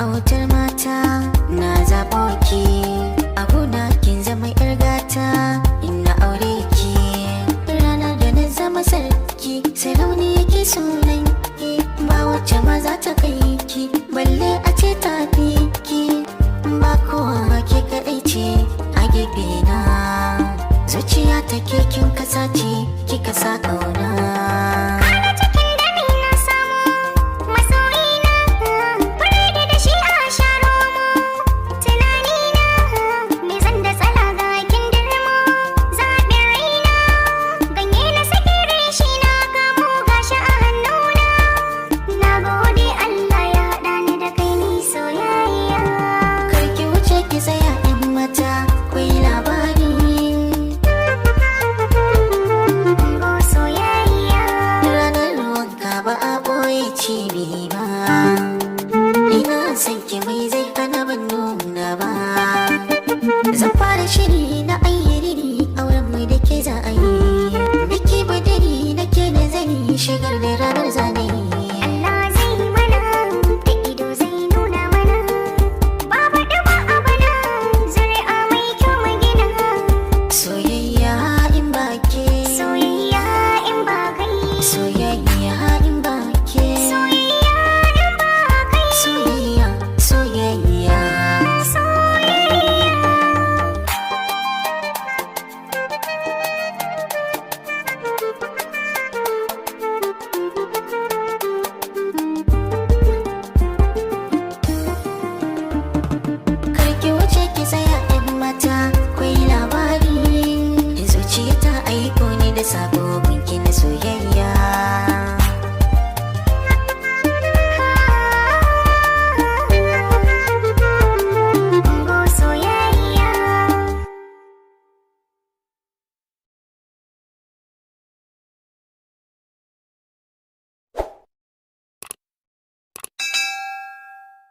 Autar mata, na zaɓo ki. A gona kin zama 'yar gata, ina aure ki. Ranar da na zama sarki, sarauni yake sunan ki. Ba wacce ma za ta kai ki, balle a ce ta fi ki. Ba kowa, ke kaɗai ce a gefe na. Zuciya ta ke kin kasa ce, kika sa ƙauna.